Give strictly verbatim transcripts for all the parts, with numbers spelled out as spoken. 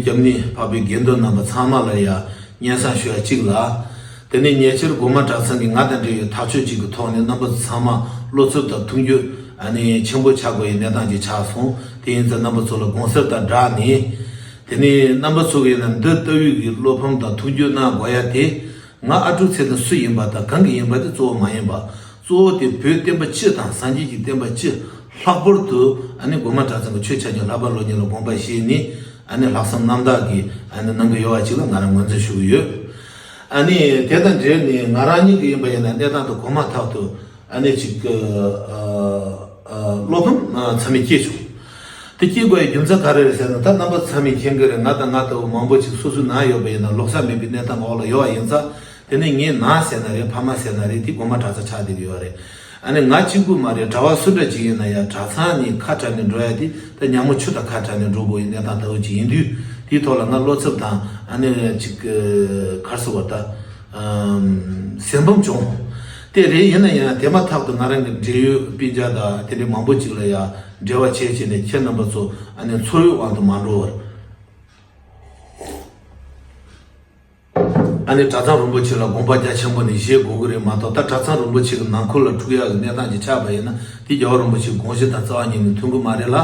སྐྱབས་གནས་འཕགས་པའི་དགེ་འདུན་རྣམ་པ་ཚང་མ་ལ་ཡང་སྙན་སེང་ཞུ་ཡ་གཅིག་ལ། དེ་ནས་ཉེ་ཆར་སྒོ་མང་གྲྭ་ཚང་གིས་ང་དང་འབྲེལ་ཡོད་ཐག་གཅོད་ཅིག་གི་ཐོག་ནས་རྣམ་པ་ཚོ་ཚང་མ་བློ་འཚབ་དང་ཐུགས་འགྱོད་ཨ་ནི་ཆེན་པོ་ཆགས་དགོས་ཡའི་གནས་སྟངས་ཅིག་ཆགས་སོང་། དེ་ཡིན་ཙང་རྣམ་པ་ཚོ་ལ་དགོངས་སེལ་དང་སྦྲགས་ནས། དེ་ནས་རྣམ་པ་ཚོ་གིས་ན་འདི་ལྟ་བུའི་གི་བློ་ཕམ་དང་ཐུགས་འགྱོད་གནང་དགོས་ཡ་དེ། ང་ཨ་ཀྲུག་ཚེ་རིང་སུ་ཡིན་པ་དང་གང་གི་ཡིན་པ་དེ་གཙོ་བོ་མ་ཡིན་པ། གཙོ་བོ་དེ་བོད་བསྟན་པ་སྤྱི་དང་སངས་རྒྱས་ཀྱི་བསྟན་པ་སྤྱི། ལྷག་པར་དུ་ཨ་ནི་སྒོ་མང་གྲྭ་ཚང་གི་ཆོས་ཆ་རྐྱེན་ལྷག་པ་སློབ་གཉེར་ལ་དགོངས་པ་བཞེས་ནས། ཨ་ནི་ལྷག་བསམ་རྣམ་དག་གིས་ཨ་ནི་གནང་གི་ཡོད་པ་ཅིག་ལ་ང་རང་ངོས་འཛིན་ཞུ་གི་ཡོད། ཨ་ནི་དེ་དང་འབྲེལ་ནས་ང་རང་ཉིད་ཀྱི་ཡིན་པ་ཡིན་ན་གནས་སྟངས་དེ་གོ་མ་ཐག་ཏུ། ཨ་ནི་ཅིག་གི་ཨ་ཨ་བློ་ཕམ་ཨ་ཚ་མེད་སྐྱེས་བྱུང་། དེ་སྐྱེས་དགོས་ཡའི་རྒྱུ་མཚན་ག་རེ་རེད་ཟེར་ན། ད་རྣམ་པ་ཚང་མས་མཁྱེན་གྱི་རེད། ང་དང་ང་ལྟ་བུ་མང་པོ་ཅིག་སོ་སོའི་ནང་ཡོད་པ་ཡིན་ན་ལོག་ས་མེད་པའི་གནས་སྟངས་འོག་ལ་ཡོད་པ་ཡིན་ཙང་། དེ་ནས་ངའི་ནང་ཟེར་ན་རེད། ཕ་མ་ཟེར་ན་རེད། དེ་སྒོ་མང་གྲྭ་ཚང་ཆགས་བསྡད་ཀྱི་ཡོད་རེད། ཨ་ནི་ང་གཅིག་པུ་མ་རེད། གྲྭ་བ་སུ་འདྲ་ཅིག་ཡིན་ན་ཡང་གྲྭ་ཚང་ནས་ཁ་བྲལ་ནས་འགྲོ་ཡ་དེ་ད་ཉ་མོ་ཆུ་དང་ཁ་བྲལ་ནས་འགྲོ་དགོས་ཡའི་གནས་སྟངས་ལྟ་བུ་ཅིག་ཡིན་དུས། དེའི་ཐོག་ལ་ང་བློ་འཚབ་དང་ཨ་ནི་ཅིག་ག་རེ་ཟེར་བ་ད། ཨམ། སེམས་ཕམ་བྱུང་། དེ་རེད། ཡིན་ན་ཡང་དེ་མ་ཐག་ཏུ་ང་རང་གི་འབྲེལ་ཡོད་སྤུན་ཀྱག་དང་དེ་འདྲའི་མང་པོ་ཅིག་ལ་ཡང་འབྲེལ་བ་བྱས་བྱས་ནས། ཁྱེད་རྣམ་པ་ཚོ་ཨ་ནི་ཚོར་བའི་དབང་དུ་མ་འགྲོ་བར། ཨ་ནི་གྲྭ་ཚང་རིན་པོ་ཆེ་ལ་དགོངས་པ་རྒྱ་ཆེན་པོ་ནས་བཞེས་དགོས་ཀྱི་རེད་མ་གཏོགས། ད་གྲྭ་ཚང་རིན་པོ་ཆེ་གི་ནང་ཁུལ་ལ་འཁྲུག་ཡག་གི་གནས་སྟངས་ཅིག་ཆགས་པ་ཡིན་ན། དེ་རྒྱལ་བ་རིན་པོ་ཆེའི་དགོངས་གཞི་དང་རྩ་བ་ཉིད་ནས་མཐུན་གྱི་མ་རེད་ལ།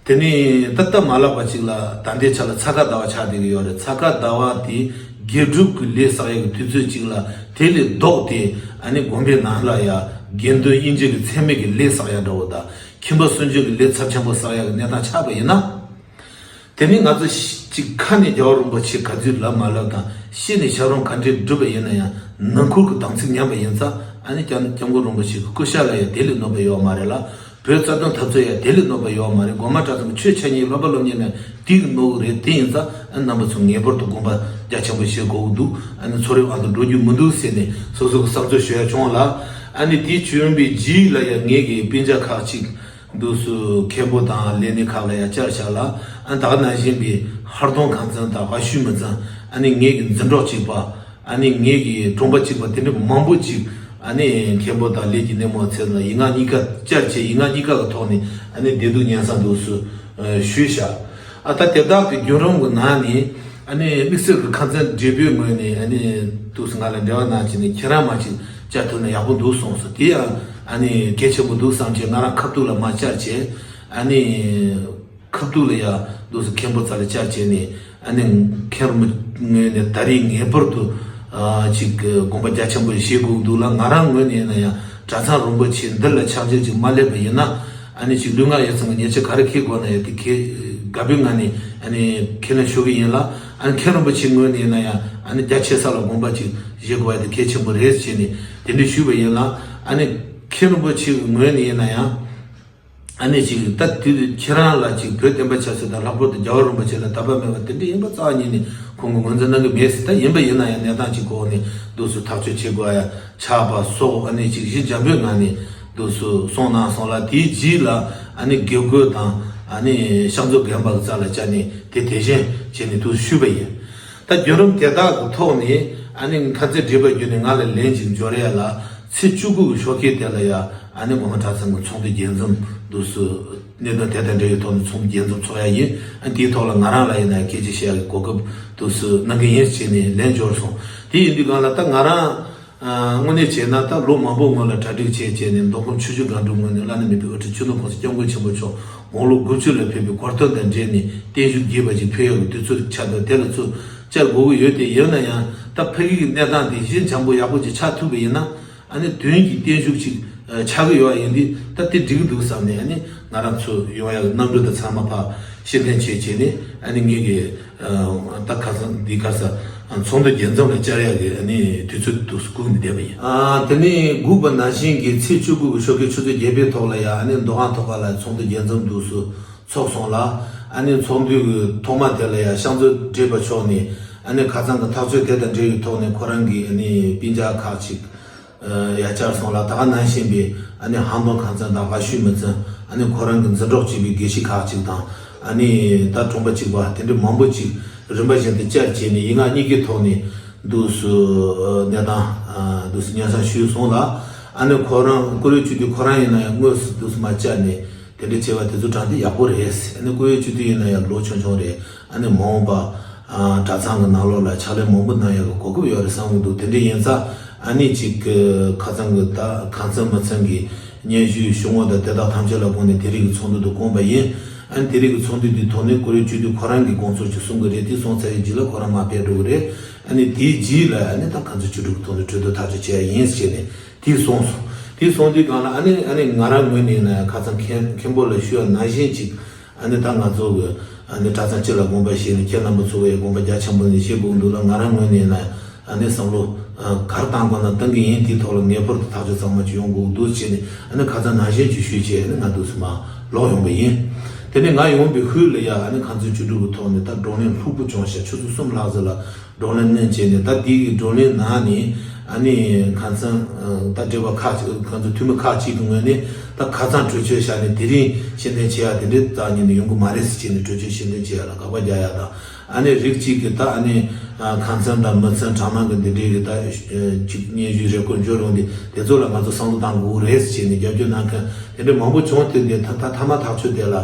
དེ་ནས་ད་ལྟ་མ་ལབ་པ་ཅིག་ལ་ད་ལྟའི་ཆ་ལ་ཚ་ཁ་ཟླ་བ་ཆགས་བསྡད་ཀྱི་ཡོད་རེད། ཚ་ཁ་ཟླ་བ་དེ་དགེ་སྒྲུབ་ཀྱི་ལས་བསགས་ཡག་གི་དུས་ཚོད་ཅིག་ལ། དེ་ལས་ལྡོག་སྟེ་ཨ་ནི་དགོན་པའི་ནང་ལ་ཡ་དགེ་འདུན་དབྱེ་འབྱེད་ཀྱི་མཚན་མེད་ཀྱི་ལས་བསགས་ཡག་འདྲ་བོ་དང་། ཁྱིམ་པ་སུན་འབྱིན་གྱི་ལས་ཚབས་ཆེན་པོ་བསགས་ཡག་གི་གནས་སྟངས་ཆགས་པ་ཡིན་ན། དེ་ནི་ང་ཚོ་ཅིག་ཁ་ནས་རྒྱལ་བ་རིན་པོ་ཆེ་ག་ཚོད་ལབ་མ་ལབ་དང་། ཤེས་ནས་ཞབས་རིམ་ག་འདྲས་སྒྲུབ་པ་ཡིན་ན་ཡང་། ནང་ཁུལ་གྱི་དམ་ཚིག་ཉམས་པ་ཡིན་ཙང་། ཨ་ནི་སྐྱབས་སྐྱབས་མགོན་རིན་པོ་ཆེ་གི་སྐུ་ཞབས་ལ་ཡང་དེ་ལས་གནོད་པ་ཡོད་མ་རེད་ལ། བོད་རྩ་དོན་འཐབ་རྩོད་ཡང་དེ་ལས་གནོད་པ་ཡོད་མ་རེད། སྒོ་མང་གྲྭ་ཚང་གི་ཆོས་འཆད་ཉན་བསླབ་པ་སློབ་གཉེར་ལ་དེ་གི་གནོད་གི་རེད། དེ་ཡིན་ཙང་ཨ་ནི་རྣམ་པ་ཚོ་ངེས་པར་དུ་དགོངས་པ་རྒྱ་ཆེན་པོ་བཞེས་དགོས་ཀྱི་འདུག་ཨ་ནི་ཚོར་བའི་དབང་དུ་འགྲོ་རྒྱུ་མི་འདུག་ཟེར་ནས་སོ་སོ་གི་བསམ་ཚུལ་ཞུ་ཡ་བྱུང་ལ། ཨ་ནི་དེའི་བྱོན་པའི་རྗེས་ལ་ཡང་ངེད་ཀྱི་སྤུན་ཀྱག་ཁག་ཅིག་འདུག་སུ་མཁན་པོ་དང་ལས་སྣེ་ཁག་ལ་ཡང་བཅར་བཞག་ལ། ཨ་ནི་ད་ག་ནང་བཞིན་པའི་ཧར་གདོང་ཁང་ཚན་དང་ཝ་ཤུ་མི་ཚན། ཨ་ནི་ངེད་ཀྱི་འཛིན་གྲོགས་གཅིག་པ། ཨ་ནི་ངེད་ཀྱི་གྲོང་པ་གཅིག་པ། དེ་འདྲ་མང་པོ་ཅིག་ཨ་ནི་མཁན་པོ་དང་ལས་ཀྱི་སྣེ་མོ་ཚོ་ལ་ཡིག་ངག་གཉིས་ཀ་བཅར་བྱས། ཡིག་ངག་གཉིས་ཀ་གི་ཐོག་ནས་ཨ་ནི་བདེ་སྡུག་སྙན་སེང་འདུག་སུ་ཞུས་བཞག་ཨ་ད་དེ་དག་གི་བརྒྱུད་རིམ་གྱི་ནང་ནས། ཨ་ནི་དམིགས་བསལ་གྱི་ཁ་ཚན་བགྲེས་པོའི་ངོས་ནས་ཨ་ནི་འདུག་སེ་ང་ལ་འབྲེལ་བ་གནང་བྱས་ནས། ཁྱེད་རང་མ་ཅིག་བཅར་ཐུབ་ན་ཡག་པོ་འདུག་གསུངས་སོང་། དེ་ཡང་ཨ་ནི་གལ་ཆེན་པོ་འདུག་བསམ་བྱས། ང་རང་ཁ་ཐུག་ལ་མ་བཅར་བྱས། ཨ་ནི་ཁ་ཐུག་ལ་ཡ་འདུག་སེ་མཁན་པོ་རྩ་ལ་བཅར་བྱས་ནས། ཨ་ནི་མཁན་རིན་པོ་ངོས་ནས་ད་རེས་ངེས་པར་དུ་ཨ་ཅིག་དགོངས་པ་རྒྱ་ཆེན་པོ་བཞེས་དགོས་འདུག་ལ། ང་རང་ངོས་ནས་ཡིན་ན་ཡང་གྲྭ་ཚང་རིན་པོ་ཆེ་འདི་ལ་ཆག་འཇིག་ཅིག་མ་སླེབས་པ་ཡིན་ན། ཨ་ནི་ཅིག་ལུས་ངག་ཡིད་གསུམ་གྱི་ཉེས་ཆད་ག་རེ་འཁེལ་དགོས་ན་ཡང་དེ་འཁེལ། དགའ་པོའི་ངང་ནས་ཨ་ནི་ཁས་ལེན་ཞུ་གི་ཡིན་ལ། ཨ་ནི་མཁན་རིན་པོ་ཆེའི་ངོས་ནས་ཡིན་ན་ཡང་ཨ་ནི་རྒྱ་ཆེ་ས་ལ་དགོངས་པ་ཅིག་བཞེས་དགོས་ཡ་དེ་གལ་ཆེན་པོ་རེད་ཟེར་ནས་དེ་འདྲ་ཞུས་པ་ཡིན་ལ། ཨ་ནི་མཁན་རིན་པོ་ཆེའི་ངོས་ནས་ཡིན་ན་ཡང་། ཨ་ནི་ཅིག་ད་དུས་ཁྱེད་རང་ལ་ཅིག་བོད་བསྟན་པ་ཆབ་སྲིད་དང་ལྷག་པར་དུ་རྒྱལ་བ་རིན་པོ་ཆེ་ལ་དད་པ་མེད་པ་དེ་འདྲ་ཡིན་པ་རྩ་བ་ཉིད་ནས་ཁོང་གིས་ངོས་འཛིན་གནང་གི་མེད་ཟེར། ད་ཡིན་པ་ཡིན་ན་ཡང་གནས་སྟངས་ཅིག་གོ་ནས་འདུག་སེ་ཐག་གཅོད་བྱེད་དགོས་ཡ་ཆགས་པ་སོགས། ཨ་ནི་ཅིག་ཞི་འཇམ་པོའི་ངང་ནས་འདུག་སེ་གསུངས་གནང་སོང་ལ། དེའི་རྗེས་ལ་ཨ་ནི་དགེ་བསྐོས་དང་ཨ་ནི་ཤག་མཛོད་རྒན་པ་གི་རྩ་ལ་བཅར་ནས་དེ་དེ་བཞིན་བྱས་ནས་འདུག་ཞུས་པ་ཡིན། ད་བརྒྱུད་རིམ་དེ་དག་གི་ཐོག་ནས་ཨ་ནི་ཁ་ཚན་བགྲེས་པ་བརྒྱུད་ནས་ང་ལ་ལན་ཅིག་འབྱོར་ཡ་ལ། ཚེས་བཅུ་དགུ་གི་ཞོགས་ཀས་དེ་ལ་ཡ་ཨ་ནི་སྒོ་མང་གྲྭ་ཚང་གི་ཚོགས་འདུ་རྒྱས་འཛོམས་འདུག་སེ་གནད་དོན་དེ་དང་འབྲེལ་བའི་ཐོག་ནས་ཚོགས་འདུ་རྒྱས་འཛོམས་ཚོགས་ཡ་ཡིན། ཨ་ནི་དེའི་ཐོག་ལ་ང་རང་ལ་ཡིན་ན་སྐད་ཆ་བཤད་ཡ་གི་གོ་སྐབས་འདུག་སེ་གནང་གི་ཡིན་ཟེར་ནས་ལན་འབྱོར་སོང་། དེ་ཡིན་དུས་སྒང་ལ་ད་ང་རང་ཨ་དངོས་གནས་བྱས་ན་ད་ལོ་མང་པོ་སྔོན་ལ་གྲ་སྒྲིག་བྱས་བྱས་ནས། མདོ་ཁམས་ཆུ་བཞི་སྒང་དྲུག་ངོས་ནས་བླ་ན་མེད་པའི་དབུ་ཁྲིད་ཆོས་རྡོར་གོང་ས་སྐྱབས་མགོན་ཆེན་པོ་མཆོག་དགུང་ལོ་དགུ་བཅུ་ལ་ཕེབས་པའི་གོ་སྟོན་དང་འབྲེལ་ནས་བརྟན་བཞུགས་རྒྱས་པ་ཅིག་ཕུལ་ཡག་གི་དུས་ཚོད་ཆགས་འདུག་དེ་ལ་ཚུར་བཅར་དགོས་ཀྱི་ཡོད་དེ། ཡིན་ན་ཡང་ད་ཕ་གི་གི་གནས་སྟངས་དེ་ཞི་འཇམ་པོ་ཡག་པོ་ཅིག་ཆགས་ཐུབ་པ་ཡིན་ན། ཨ་ནི་དོན་གྱི་བརྟན་བཞུགས་ཅིག་ཨ་ཆགས་ཀྱི་ཡོད་པ་ཡིན་དུས། ད་དེ་འགྲིག་གི་འདུག་བསམ་ནས། ཨ་ནི་ང་རང་ཚོ་ཡོང་ཡག་གི་གནམ་གྲུ་དང་ཚང་མ་ཕར་ཕྱིར་འཐེན་བྱས་བྱས་ནས། ཨ་ནི་ངེད་ཀྱི་ཨ་ད་ཁ་སང་འདི་ཁ་སང་ཚོགས་འདུ་རྒྱས་འཛོམས་ལ་བཅར་ཡག་གི་ཨ་ནི་དུས་ཚོད་དུ་སྒུག་ནས་བསྡད་པ་ཡིན། ཨ་དེ་ནས་སྒུག་པ་ནང་བཞིན་གྱི་ཚེས་བཅུ་དགུ་གི་ཞོགས་ཀའི་ཆུ་ཚོད་བརྒྱད་པའི་ཐོག་ལ་ཡ། ཨ་ནི་མདོ་ཁམས་ཐོག་ཁ་ལ་ཚོགས་འདུ་རྒྱས་འཛོམས་འདུག་སེ་ཚོགས་སོང་ལ། ཨ་ནི་ཚོགས་འདུ་གི་ཐོག་མ་དེ་ལ་ཡ་ཤག་མཛོད་བགྲེས་པ་མཆོག་ནས་ཨ་ནི་ཁ་སང་གི་ཐག་གཅོད་དེ་དང་འབྲེལ་བའི་ཐོག་ནས་ཁོ་རང་གི་ཨ་ནི་སྤུན་ཀྱག་ཁག་ཅིག་ཨ་ཡ་བཅར་སོང་ལ། ད་ག་ནང་བཞིན་པའི་ཨ་ནི་ཧར་གདོང་ཁང་ཚན་དང་ཝ་ཤུ་མི་ཚན། ཨ་ནི་ཁོ་རང་གི་འཛིན་གྲོགས་བྱས་པའི་དགེ་བཤེས་ཁག་ཅིག་དང་། ཨ་ནི་ད་གྲོང་པ་གཅིག་པ་དེ་འདྲ་མང་པོ་ཅིག་རིམ་པ་བཞིན་དུ་བཅར་བྱས་ནས། ཡིག་ངག་གཉིས་ཀའི་ཐོག་ནས་འདུག་སེ་གནས་སྟངས་ཨ་འདུག་སེ་སྙན་སེང་ཞུས་སོང་ལ། ཨ་ནི་ཁོ་རང་བཀུར་འོས་སྤྱི་འཐུས་ཁོ་རང་ཡིན་ན་ཡང་དངོས་སུ་འདུག་སེ་མར་བཅར་ནས། དེ་འདྲ་བྱས་པ་དེ་ཚོ་དྲངས་ཏེ་ཡག་པོ་རེད། ཨ་ནི་སྐུ་ཡོད་སྤྱི་འཐུས་ཡིན་ན་ཡང་ལོ་ཆུང་ཆུང་རེད། ཨ་ནི་མ་འོངས་པ་ཨ་གྲྭ་ཚང་གི་ནང་ལོགས་ལ་ཕྱག་ལས་མང་པོ་གནང་ཡག་གི་གོ་སྐབས་ཡོད་རེད་བསམ་གྱི་འདུག་དེ་འདྲ་ཡིན་ཙང་ཨ་ནི་གཅིག་གི་ཁ་སང་གི་ད་ཁ་མཚམས་མི་མཚམས་ཀྱི་སྙན་ཞུའི་ཞུ་དངོས་དང་དེ་དག་ཐམས་ཅད་ལ་དགོངས་ནས་དེ་རིང་གི་ཚོགས་འདུ་དུ་བསྐོངས་པ་ཡིན། ཨ་ནི་དེ་རིང་གི་ཚོགས་འདུ་འདིའི་ཐོག་ནས་སྐུ་ཡོད་སྤྱི་འཐུས་ཁོ་རང་གི་དགོངས་ཚུལ་ཅིག་གསུང་གི་རེད། དེ་གསུངས་ཚར་བའི་རྗེས་ལ་ཁོ་རང་མར་ཕེབས་འགྲོ་གི་རེད། ཨ་ནི་དེའི་རྗེས་ལ་ཨ་ནི་ད་ཁ་མཚམས་བཅུ་དྲུག་གི་ཐོག་ནས་གྲོས་བསྡུར་ཐག་གཅོད་བྱས་ཡིན་ཟེར་ནས། དེ་གསུངས་སོང་། དེ་གསུངས་དུས་སྒང་ལ་ཨ་ནི་ཨ་ནི་ང་རང་ངོས་ནས་ཡིན་ན་ཡང་ཁ་སང་མཁན་མཁན་པོ་ལ་ཞུས་པ་ནང་བཞིན་ཅིག་ཨ་ནི་ད་ང་ཚོ་གི་ཨ་ནི་གྲྭ་ཚང་སྤྱི་ལ་དགོངས་པ་བཞེས་ནས་ཁྱེད་རྣམ་པ་ཚོ་གི་དགོངས་པ་རྒྱ་ཆེན་པོ་ནས་བཞེས་དགོས་འདུག་ལ། ང་རང་ངོས་ནས་ཡིན་ན་ཡང་ཨ་ནི་བསམ་བློ་ག་རེ་བཏང་དགོས་ན་བཏང་གི་ཡིན། དེའི་ཐོག་ལ་ངེས་པར་དུ་ཐག་གཅོད་གཙང་མ་ཅིག་ཡོང་དགོས་འདུག་བྱས་ནས་ཨ་ནི་ཁ་སང་ནང་བཞིན་ཅིག་ཞུས་བྱས་ཨ་ནི་ང་འདུག་སེ་མར་ལོག་ཡོང་པ་ཡིན། དེ་ནས་ང་ཡོང་པའི་ཤུལ་ལ་ཡ་ཨ་ནི་ཁ་མཚམས་བཅུ་དྲུག་གི་ཐོག་ནས་ད་བགྲོ་གླེང་ལྷུག་པོ་བྱུང་ཤག་ཆུ་ཚོད་གསུམ་ལྷག་ཙམ་ལ། བགྲོ་གླེང་གནང་བྱས་ནས་ད་འདི་གི་བགྲོ་གླེང་ནང་ནས་ཨ་ནི་ཁ་སང་ད་འབྲེལ་བ་ཁག་ཅིག་ཁ་སང་འཐུས་མི་ཁག་ཅིག་གི་ངོས་ནས་ད་ཁ་སང་གྲོས་ཆོད་བཞག་ནས་དེ་རིང་ཕྱིར་འཐེན་བྱེད་ཡ་དེ་འདྲའི་རྩ་ཉིད་ནས་ཡོང་གི་མ་རེད་ཟེར་བྱས་ནས་གྲོས་ཆོད་ཕྱིར་འཐེན་བྱེད་ཡ་ལ་དགག་པ་རྒྱག་ཡ་དང་། ཨ་ནི་རིགས་གཅིག་གིས་ད་ཨ་ནི་ཁ་སང་དང་མི་ཚང་གྲྭ་མང་གི་འདི་འདྲའི་གི་ད་ཅིག་སྙན་ཞུའི་རེ་སྐུལ་འབྱོར་ཡོང་དུས་དེ་ཚོ་ལ་ང་ཚོ་བསམ་བློ་གཏང་དགོས་རེད་ཟེར་བྱས་ནས་རྒྱབ་སྐྱོར་གནང་མཁན་དེ་འདྲ་མང་པོ་བྱུང་། དེ་འདི་ད་ད་མཐའ་མ་ཐག་ཆོད་དེ་ལ།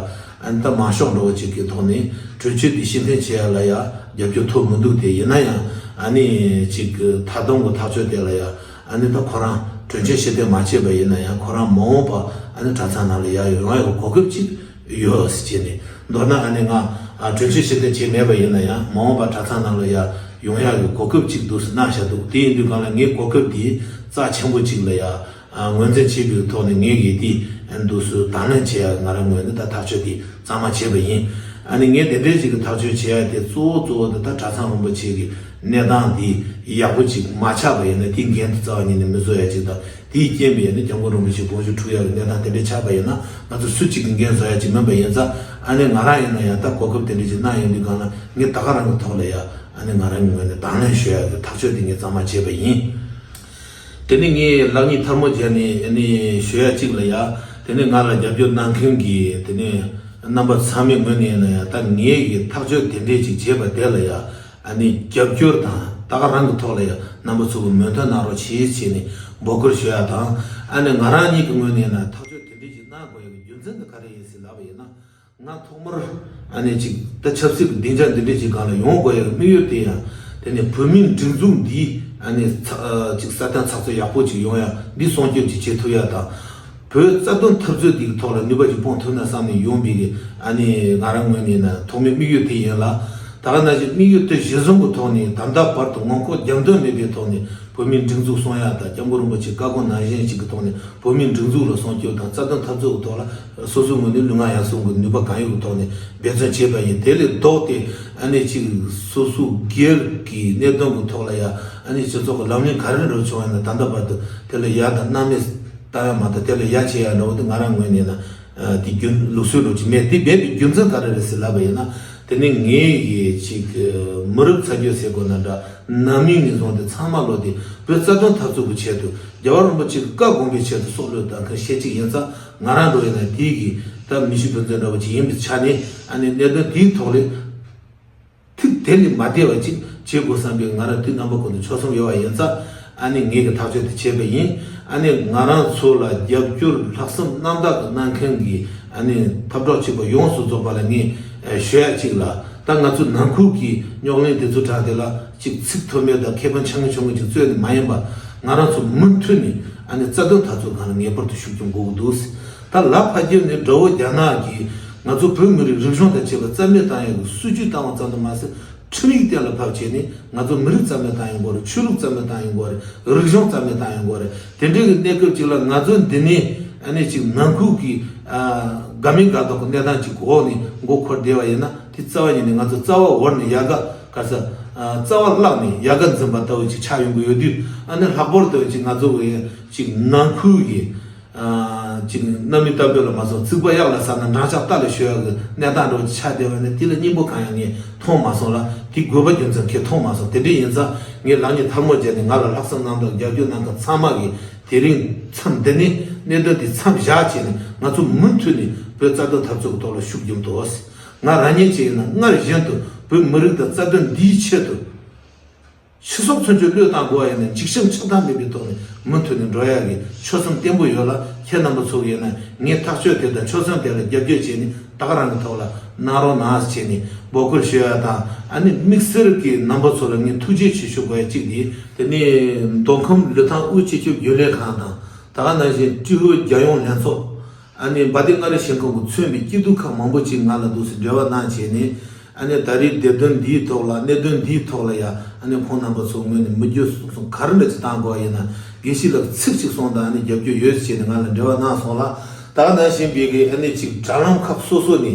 ཨ་ནི་ད་མང་ཤོས་འདྲ་བོ་ཅིག་གི་ཐོག་ནས་གྲོས་ཆོད་འདི་ཕྱིར་འཐེན་བྱེད་ཡ་ལ་ཡ་རྒྱབ་སྐྱོར་ཐོབ་མི་འདུག་དེ་ཡིན་ན་ཡང་ཨ་ནི་ཅིག་གི་མཐའ་སྡོམ་གི་ཐག་གཅོད་དེ་ལ་ཡ་ཨ་ནི་ད་ཁོ་རང་གྲོས་ཆོད་ཕྱིར་འཐེན་མ་བྱས་པ་ཡིན་ན་ཡང་ཁོ་རང་མ་འོངས་པ་ཨ་ནི་གྲྭ་ཚང་ནང་ལ་ཡ་ཡོང་ཡ་གི་གོ་སྐབས་ཅིག་ཡོད་ཟེར་བྱས་ནས། མདོར་ན་ཨ་ནི་ང་ཨ་གྲོས་ཆོད་ཕྱིར་འཐེན་བྱས་མེད་པ་ཡིན་ན་ཡང་མ་འོངས་པ་གྲྭ་ཚང་ནང་ལ་ཡ་ཡོང་ཡ་གི་གོ་སྐབས་ཅིག་འདུག་སེ་གནང་བཞག་འདུག་དེ་ཡིན་དུས་སྒང་ལ་ངས་གོ་སྐབས་འདི་རྩ་ཆེན་པོ་ཅིག་ལ་ཡ། ཨ་ངོས་འཛིན་བྱས་པའི་ཐོག་ནས་ངས་ཀྱིས་དེ་འདུག་སེ་དང་ལེན་བྱེད་ཡ་ང་རང་ངོས་ནས་ད་ཐག་གཅོད་དེ་གཙང་མ་བྱས་པ་ཡིན། ཨ་ནི་ངས་དེ་འདྲའི་ཞིག་གི་ཐག་གཅོད་བྱེད་ཡ་དེ་གཙོ་བོ་གཙོ་བོ་དེ་ད་གྲྭ་ཚང་རིན་པོ་ཆེ་གི་གནས་སྟངས་དེ་ཡག་པོ་ཅིག་མ་ཆགས་པ་ཡིན་ན་དེའི་འགན་དེ་རྩ་བ་ཉིད་ནས་མི་བཟོ་ཡ་ཅིག་དང་དེའི་རྐྱེན་པས་ནི་སྐྱབས་མགོན་རིན་པོ་ཆེ་དགོངས་ཞུ་འཁྲུག་ཡ་གི་གནས་སྟངས་དེ་འདྲ་ཆགས་པ་ཡིན་ན་ང་ཚོ་སུ་གཅིག་གི་འགན་བཟོ་ཡ་ཅིག་མིན་པ་ཡིན་ཙང་ཨ་ནི་ང་རང་ཡིན་ན་ཡང་ད་གོ་སྐབས་དེ་འདྲ་ཅིག་གནང་ཡོང་དུས་སྒང་ལ་ངས་ད་ག་རང་གི་ཐོག་ལ་ཡ་ཨ་ནི་ང་རང་གི་ངོས་ནས་དང་ལེན་ཞུ་ཡ་གི་ཐག་གཅོད་དེ་ངས་གཙང་མ་བྱས་པ་ཡིན། དེ་ནས་ངས་ལག་གཉིས་ཐལ་མོ་སྦྱར་ནས་ཨ་ནི་ཞུ་ཡ་གཅིག་ལ་ཡ། དེ་ནས་ང་ལ་རྒྱབ་སྐྱོར་གནང་མཁན་གྱི་དེ་ནས་རྣམ་པ་ཚང་མའི་ངོས་ནས་ཡིན་ན་ཡང་ད་ངས་ཀྱི་ཐག་གཅོད་དེ་འདྲས་ཅིག་བྱས་པ་དེ་ལ་ཡ་ཨ་ནི་རྒྱབ་སྐྱོར་དང་ད་ག་རང་གི་ཐོག་ལ་ཡ་རྣམ་པ་ཚོ་གི་མོས་མཐུན་གནང་རོགས་བྱེད་ཅེས་ནས་འབོད་སྐུལ་ཞུ་ཡ་དང་། ཨ་ནི་ང་རང་ཉིད་ཀྱི་ངོས་ནས་ཡིན་ན་ཐག་གཅོད་དེ་འདྲས་ཅིག་གནང་དགོས་ཡ་གི་རྒྱུ་མཚན་དེ་ག་རེ་ཡིན་ཟེར་ལབ་པ་ཡིན་ན། ང་ཐོག་མར་ཨ་ནི་ཅིག་ད་ཆབ་སྲིད་ཀྱི་སྡིངས་ཆ་འདི་འདྲས་ཅིག་སྒང་ལ་ཡོང་དགོས་ཡ་གི་དམིགས་ཡུལ་དེ་ཡང་དེ་ནི་བོད་མིའི་སྒྲིག་འཛུགས་འདིའི་ཨ་ནི་ཚ་ཨ་ཅིག་སྲ་བརྟན་ཚགས་ཚུད་ཡག་པོ་ཅིག་ཡོང་ཡ་འདི་སྲུང་སྐྱོབ་ཅིག་བྱེད་ཐུབ་ཡ་དང་། བོད་རྩ་དོན་འཐབ་རྩོད་འདིའི་ཐོག་ལ་ནུས་པ་ཅིག་སྤུངས་ཐུབ་ན་བསམ་ནས་ཡོང་བའི་གི་ཨ་ནི་ང་རང་ངོས་ནས་ན་ཐོག་མའི་དམིགས་ཡུལ་དེ་ཡིན་ལ། ད་ག་ནང་བཞིན་དམིགས་ཡུལ་དེ་གཞིར་བཟུང་གི་ཐོག་ནས་ད་ལྟ་བར་དུ་ངོ་ལྐོག་རྒྱབ་མདུན་མེད་པའི་ཐོག་ནས་བོད་མིའི་སྒྲིག་འཛུགས་སྲུང་ཡ་དང་སྐྱབས་མགོན་རིན་པོ་ཆེའི་བཀའ་དགོངས་ནང་བཞིན་ཞིག་གི་ཐོག་ནས་བོད་མིའི་སྒྲིག་འཛུགས་ལ་སྲུང་སྐྱོབ་དང་རྩ་དོན་འཐབ་རྩོད་ཀྱི་ཐོག་ལ། སོ་སོའི་ངོས་ནས་ལུས་ངག་ཡིད་གསུམ་གྱི་ནུས་པ་གང་ཡོད་ཀྱི་ཐོག་ནས་འབད་བརྩོན་བྱས་པ་ཡིན། དེ་ལས་ལྡོག་སྟེ་ཨ་ནི་གཅིག་སོ་སོའི་སྒེར་གྱི་གནད་དོན་གྱི་ཐོག་ལ་ཡང་ཨ་ནི་སྤྱི་ཚོགས་ཀྱི་ལམ་ལུགས་ག་རེ་འགྲོ་བྱུང་བ་ཡིན་ན་ད་ལྟ་བར་དུ་དེ་ལ་ཡ་དང་སྣང་མེད་བཏང་ཡ་མ་གཏོགས་དེ་ལ་ཡ་བྱེད་ཡ་འདྲ་བོ་དེ་ང་རང་ངོས་ནས་ན་དེ་རྒྱུན་ལུགས་སྲོལ་འགྲོ་གི་མེད། དེ་འབད་པའི་རྒྱུ་མཚན་ག་རེ་རེད་ཟེར་ལབ་པ་ཡིན་ན་དེ་ནི་ངའི་གཅིག་མི་རབས་ཚ་རྒྱུད་ཟེར་དགོས་ན་འདྲ། ནང་མི་ནས་བཟུང་སྟེ་ཚང་མ་ལོ་དེ་བོད་རྩ་དོན་འཐབ་རྩོད་ཀྱི་ཆེད་དུ་རྒྱལ་བ་རིན་པོ་ཆེ་གི་བཀའ་དགོངས་པའི་ཆེད་དུ་སྲོག་བློས་བཏང་མཁན་ཤས་གཅིག་ཡིན་ཙང་། ང་རང་འགྲོ་ཡིན་ན་དེའི་གི་ད་མི་ཤི་དོན་ཚན་འདྲ་བོ་ཅིག་ཡིན་པའི་ཆ་ནས་ཨ་ནི་གནད་དོན་དེའི་ཐོག་ལས་ཐིག་དེ་ལས་མ་འདས་པ་ཅིག་བྱེད་དགོས་བསམ་པའི་ང་རང་དུས་རྣམ་པ་ཀུན་ཏུ་ཆོད་སེམས་ཡོད་པ་ཡིན་ཙང་། ཨ་ནི་ངེད་ཀྱི་ཐག་གཅོད་དེ་བྱས་པ་ཡིན། ཨ་ནི་ང་རང་ཚོ་ལ་རྒྱབ་སྐྱོར་ལྷག་བསམ་རྣམ་དག་གི་གནང་མཁན་གྱི་ཨ་ནི་འཐབ་གྲོགས་གཅིག་པ་ཡོངས་སུ་རྫོགས་པ་ལ་ངས་ཞུ་ཡ་གཅིག་ལ། ད་ང་ཚོ་ནང་ཁུལ་གྱི་རྙོག་གླེང་དེ་ཚོ་དྲངས་དེ་ལ་ཅིག་ཚིག་ཐོན་མེད་དང་ཁེ་ཕན་ཆུང་ངུ་ཆུང་ངུ་ཅིག་རྩོད་ནས་མ་ཡིན་པ། ང་རང་ཚོ་མུ་མཐུད་ནས་ཨ་ནི་རྩ་དོན་འཐབ་རྩོད་སྒང་ལ་ངེས་པར་དུ་ཤུགས་རྒྱབ་དགོས་ཀྱི་འདུག་ད་ལ་ཕ་རྒྱུད་ནས་དགྲ་བོ་རྒྱ་ནག་གིས་ང་ཚོ་བོད་མི་རིགས་རིག་གཞུང་དང་བཅས་པ་རྩ་མེད་བཏང་ཡག་གི་སྲིད་ཇུས་བཏང་བ་ཙམ་དུ་མ་ཟད། ཁྲིམས་ཡིག་གཏན་ལ་ཕབ་བྱས་ནས་ང་ཚོ་མི་རིགས་རྩ་མེད་བཏང་ཡོང་གི་རེད། ཆོས་ལུགས་རྩ་མེད་བཏང་ཡོང་གི་རེད། རིག་གཞུང་རྩ་མེད་བཏང་ཡོང་གི་རེད། དེ་འདྲའི་གི་གནས་སྐབས་ཅིག་ལ་ང་ཚོ་འདི་ནས་ཨ་ནི་ཅིག་ནང་ཁུལ་གྱི་ཨ་དགའ་མིན་དགའ་མདོག་གི་གནས་སྟངས་ཅིག་འོག་ནས་མགོ་འཁོར་བསྡད་པ་ཡིན་ན་དེ་རྩ་བ་ཉིད་ནས་ང་ཚོ་རྩ་བ་འོར་ནས་ཡལ་ག་ག་ས་ཨ་རྩ་བ་བརླག་ནས་ཡལ་ག་འཛིན་པ་ལྟ་བུ་ཅིག་ཆགས་ཡོང་གི་ཡོད་དུས། ཨ་ནི་ལྷག་པར་དུ་ཅིག་ང་ཚོ་གི་ཅིག་ནང་ཁུལ་གྱི་ཨ་ཅིག་རྣམ་སྨིན་བཏབ་པ་ལ་མ་སོང་། རྩིག་པ་གཡག་ལ་ཟ་ན་འགྲམ་ལྕག་རྟ་ལ་གཞུ་ཡག་གི་གནས་སྟངས་འདྲ་བོ་ཆགས་བསྡད་པ་ནི་དེ་ལ་སྙིང་པོ་གང་ཡང་ངས་མཐོང་མ་སོང་ལ། དེ་དགོས་པ་རྒྱུ་མཚན་གྱིས་མཐོང་མ་སོང་། དེ་འདྲ་ཡིན་ཙང་ངས་ལག་གཉིས་ཐལ་མོ་སྦྱར་ནས་ང་ལ་ལྷག་བསམ་རྣམ་དག་རྒྱབ་སྐྱོར་གནང་མཁན་ཚང་མ་གིས་དེ་རིང་མཚམས་འདི་ནས་གནད་དོན་འདི་མཚམས་བཞག་བྱས་ནས་ང་ཚོ་མུ་མཐུད་ནས་བོད་རྩ་དོན་འཐབ་རྩོད་ཀྱི་ཐོག་ལ་ཤུགས་རྒྱབ་འདུག་ང་རང་ཉིད་ཅིག་ཡིན་ན་སྔར་བཞིན་དུ་བོད་མི་རིགས་དང་རྩ་དོན་འདིའི་ཆེད་དུ། ཕྱི་སོག་ཚུན་ཆད་བློས་བཏང་དགོས་པ་ཡིན་ན་འཇིགས་ཞུམ་ཆགས་སྡང་མེད་པའི་ཐོག་ནས་མུ་མཐུད་ནས་འགྲོ་ཡག་གི་ཆོད་སེམས་བརྟན་པོ་ཡོད་ལ། ཁྱེད་རྣམ་པ་ཚོ་ཡིན་ན་ངའི་ཐག་གཅོད་དེ་དང་ཆོད་སེམས་དེ་ལ་རྒྱབ་སྐྱོར་བྱས་ནས་ད་ག་རང་གི་ཐོག་ལ་གནང་རོགས་གནང་ཟེར་བྱས་ནས་འབོད་སྐུལ་ཞུ་ཡ་དང་། ཨ་ནི་དམིགས་བསལ་གྱི་རྣམ་པ་ཚོ་ལ་ངས་ཐུགས་རྗེ་ཆེ་ཞུ་དགོས་ཡ་གཅིག་དེ། དེ་ནས་མདོ་ཁམས་ལི་ཐང་དབུས་སྤྱི་ཁྱབ་རྒྱུན་ལས་ཁང་དང་། ད་ག་ནང་བཞིན་ཀྲི་ཧོ་རྒྱལ་ཡོངས་ལྷན་ཚོགས། ཨ་ནི་འབའ་ཏི་མངའ་རིས་ཞིང་ཁམས་ཀྱིས་མཚོན་པའི་སྐྱིད་སྡུག་ཁག་མང་པོ་ཅིག་ང་ལ་འདུག་སེ་འབྲེལ་བ་གནང་བྱས་ནས། ཨ་ནི་ད་རེས་དེབ་དོན་འདིའི་ཐོག་ལ་གནད་དོན་འདིའི་ཐོག་ལ་ཡ། ཨ་ནི་ཁོང་རྣམ་པ་ཚོ་ངོས་ནས་མི་རྒྱུ་གསུང་གསུང་ག་རེ་འདྲ་ཅིག་བཏང་དགོས་ཡིན་ན་དགེ་བཤེས་ལགས་ཚིག་ཅིག་གསུངས་དང་། ཨ་ནི་རྒྱབ་སྐྱོར་ཡོད་ཟེར་བྱས་ནས་ང་ལ་འབྲེལ་བ་གནང་སོང་ལ། ད་ག་ནང་བཞིན་པའི་གི་ཨ་ནི་ཅིག་དྲ་ལམ་ཁག་སོ་སོ་ནས་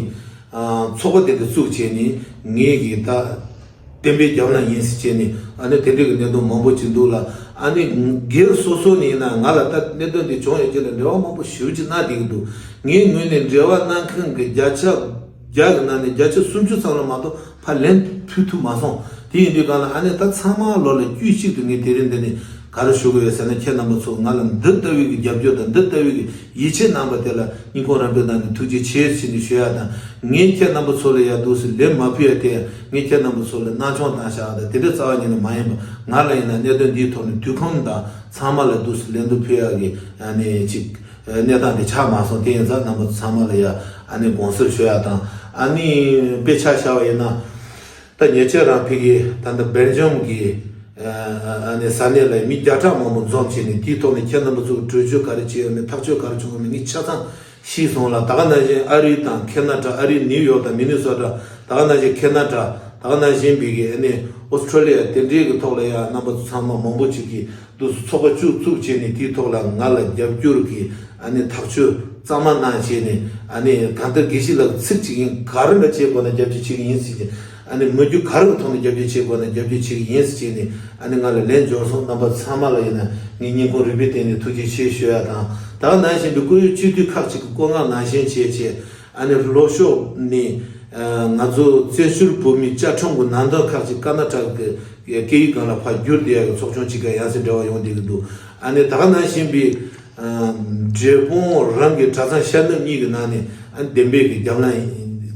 ཚོགས་པ་དེ་འདྲ་བཙུགས་བྱས་ནས་ངས་གི་ད། བསྟན་པའི་རྒྱབ་ལ་ཡིན་ཟེར་བྱས་ནས་ཨ་ནི་དེ་འདྲའི་གི་གནད་དོན་མང་པོ་ཅིག་འདུག་ལ། ཨ་ནི་སྒེར་སོ་སོ་ནས་ཡིན་ན་ང་ལ་ད་གནད་དོན་འདི་བྱུང་ཡོད་ཅེས་ལ་འབྲེལ་བ་མང་པོ་ཞེ་པོ་ཅིག་གནང་བསྡད་ཀྱི་འདུག་ངའི་ངོས་ནས་འབྲེལ་བ་གནང་མཁན་གྱི་བརྒྱ་ཆ་བརྒྱ་གི་ནང་ནས་བརྒྱ་ཆ་སུམ་ཅུ་ཙམ་ལ་མ་གཏོགས་ཕར་ལན་ཕུལ་ཐུབ་མ་སོང་། དེ་ཡིན་དུས་གང་ལ་ཨ་ནི་ད་ཚང་མ་ལོ་ལ་དཀྱུས་གཅིག་ཏུ་ངས་དེ་རིང་འདི་ནས་ག་རེ་ཞུ་དགོས་ཡོད་ཟེར་ན། ཁྱེད་རྣམ་པ་ཚོ་ང་ལ་འདི་ལྟ་བུའི་གི་རྒྱབ་སྐྱོར་དང་འདི་ལྟ་བུའི་གི་ཡིད་ཆེས་གནང་བ་དེ་ལ་སྙིང་ཁོང་རབ་འབྲིང་གནང་ནས་ཐུགས་རྗེ་ཆེ་ཟེར་ནས་ཞུ་ཡ་དང་། ངས་ཁྱེད་རྣམ་པ་ཚོ་ལ་ཡ་འདུག་སེ་ལན་མ་ཕུལ་ཡ་དེ་ཡང་ངས་ཁྱེད་རྣམ་པ་ཚོ་ལ་སྣང་ཆུང་བཏང་བཞག་ད་དེ་འདྲ་རྩ་བ་ཉིད་ནས་མ་ཡིན་པ། ང་ལ་ཡིན་ན་གནད་དོན་འདིའི་ཐོག་ནས་དུས་ཁོམ་དང་ཚང་མ་ལ་འདུག་སེ་ལན་དུ་ཕུལ་ཡ་གི་ཨ་ནི་ཅིག་གནས་སྟངས་དེ་ཆགས་མ་སོང་། དེ་ཡིན་ཙང་རྣམ་པ་ཚོ་ཚང་མ་ལ་ཡ་ཨ་ནི་དགོངས་སེལ་ཞུ་ཡ་དང་། ཨ་ནི་དཔེ་ཆ་བཞག་པ་ཡིན་ན། ད་ཉེ་ཆར་རང་ཕ་གི་ད་ལྟ་སྦེལ་ཇམ་གི་ཨ་ནི་ས་གནས་ལ་མི་བརྒྱ་ཕྲག་མང་པོ་འཛོམས་བྱས་ནས་དེའི་ཐོག་ནས་ཁྱེད་རྣམ་པ་ཚོ་གི་གྲོས་ཆོད་ག་རེ་བྱས་ཡོད་མེད་ཐག་གཅོད་ག་རེ་བྱུང་ཡོད་མེད་ངས་ཆ་ཚང་ཤེས་སོང་ལ། ད་ག་ནང་བཞིན་ཨ་རི་དང་ཁེ་ན་ཌ། ཨ་རི་ནིའུ་ཡོག་དང་མི་ནི་སོ་ཊ། ད་ག་ནང་བཞིན་ཁེ་ན་ཌ། ད་ག་ནང་བཞིན་པའི་གི་ཨ་ནི་ཨོ་སི་ཁྲུ་ལི་ཡ། དེ་འདྲའི་གི་ཐོག་ལ་ཡང་རྣམ་པ་ཚོ་ཚང་མ་མང་པོ་ཅིག་གིས་འདུག་སེ་ཚོགས་པ་བཅུ་བཙུགས་བྱས་ནས་དེའི་ཐོག་ལ་ང་ལ་རྒྱབ་སྐྱོར་གྱི་ཨ་ནི་ཐག་གཅོད་གཙང་མ་གནང་བྱས་ནས། ཨ་ནི་གང་ལྟར་དགེ་བཤེས་ལགས་ཚིག་གཅིག་ཡིན། ག་རེ་འདྲ་བྱེད་དགོས་ན་རྒྱབ་སྐྱོར་བྱེད་ཀྱི་ཡིན་ཟེར་གྱི། ཨ་ནི་མི་རྒྱུ་ག་རེ་གི་ཐོག་ནས་རྒྱབ་སྐྱོར་བྱེད་དགོས་ན་རྒྱབ་སྐྱོར་བྱེད་ཀྱི་ཡིན་ཟེར་བྱས་ནས་ཨ་ནི་ང་ལ་ལན་འབྱོར་སོང་། རྣམ་པ་ཚང་མ་ལ་ཡིན་ན་ངས་སྙིང་ཁོང་རུས་པའི་གཏིང་ནས་ཐུགས་རྗེ་ཆེ་ཞུ་ཡ་དང་། ད་ག་ནང་བཞིན་པའི་བཀུར་འོས་སྤྱི་འཐུས་ཁག་ཅིག་གི་བཀོད་མངགས་ནང་བཞིན་བྱས་བྱས། ཨ་ནི་ལྷོ་ཕྱོགས་ནས་ང་ཚོ་བཙན་བྱོལ་བོད་མིའི་བཅའ་ཁྲིམས་ཀྱི་ནང་དོན་ཁག་ཅིག་ཀར་ན་ཊ་ཀ་གི་སྐད་ཡིག་སྒང་ལ་ཕར་བསྒྱུར་བསྡད་ཡ་གི་ཚོགས་ཆུང་ཅིག་ག་ཡང་སེ་འབྲེལ་བ་ཡོང་བསྡད་ཀྱི་འདུག་ཨ་ནི་ད་ག་ནང་བཞིན་པའི་འབྲས་སྤུངས་རང་གི་གྲྭ་ཚང་ཤར་ནུབ་གཉིས་ཀྱི་ནང་ནས་ཨ་ནི་བདེན་པའི་གི་རྒྱབ་ལངས་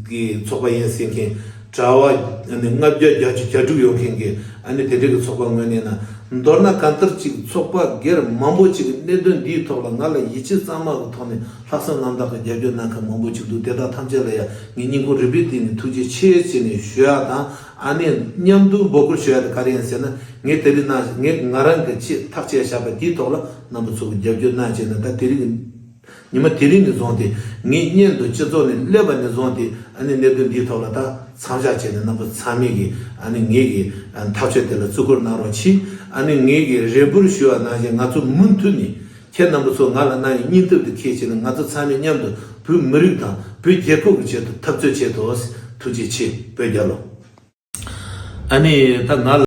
ཀྱི་ཚོགས་པ་ཡིན་ཟེར་མཁན་གྲྭ་པ་ཨ་ནི་ལྔ་བརྒྱ་བརྒྱད་ཅུ་གྱ་དྲུག་ཡོད་མཁན་གྱི་ཨ་ནི་དེ་འདྲའི་གི་ཚོགས་པ་ངོས་ནས་ན། མདོར་ན་གང་ལྟར་ཅིག་ཚོགས་པ་སྒེར་མང་པོ་ཅིག་གི་གནད་དོན་འདིའི་ཐོག་ལ་ང་ལ་ཡིད་ཆེས་གཙང་མ་གི་ཐོག་ནས་ལྷག་བསམ་རྣམ་དག་གི་རྒྱབ་སྐྱོར་གནང་མཁན་མང་པོ་ཅིག་འདུག་དེ་དག་ཐམས་ཅད་ལ་ཡང་ངས་སྙིང་ཁོང་རུས་པའི་གཏིང་ནས་ཐུགས་རྗེ་ཆེ་ཟེར་ནས་ཞུ་ཡ་དང་། ཨ་ནི་མཉམ་དུ་འབོད་སྐུལ་ཞུ་ཡ་དེ་ག་རེ་ཡིན་ཟེར་ན། ངས་དེ་རིང་ན་ངས་ང་རང་གི་ཆེད་ཐག་བཅད་བཞག་པ་དེའི་ཐོག་ལ་རྣམ་པ་ཚོ་གི་རྒྱབ་སྐྱོར་གནང་བྱས་ན། ད་དེ་རིང་ཉི་མ་དེ་རིང་ནས་བཟུང་སྟེ་ངའི་སྙན་དུ་སྤྱི་ཚོགས་ནས་སླེབས་པ་ནས་བཟུང་སྟེ་ཨ་ནི་གནད་དོན་འདིའི་ཐོག་ལ་ད་མཚམས་བཞག་བྱས་ནས་རྣམ་པ་ཚང་མས་ཀྱི་ཨ་ནི་ངེད་ཀྱི་ཐག་གཅོད་དེ་ལ་བརྩི་བཀུར་གནང་རོགས་གྱིས། ཨ་ནི་ངེད་ཀྱི་རེ་འབོད་ཞུ་བ་ནང་བཞིན་ང་ཚོ་མུ་མཐུད་ནས་ཁྱེད་རྣམ་པ་ཚོ་ང་ལ་གནང་བའི་སྙིང་སྟོབས་དེ་ཁྱེད་བྱས་ནས་ང་ཚོ་ཚང་མས་མཉམ་དུ་བོད་མི་རིགས་དང་བོད་རྒྱལ་ཁབ་ཀྱི་ཆེད་དུ་འཐབ་རྩོད་བྱེད་དོ། ཐུགས་རྗེ་ཆེ། བོད་རྒྱལ་ལོ། ཨ་ནི་ད་ང་ལ།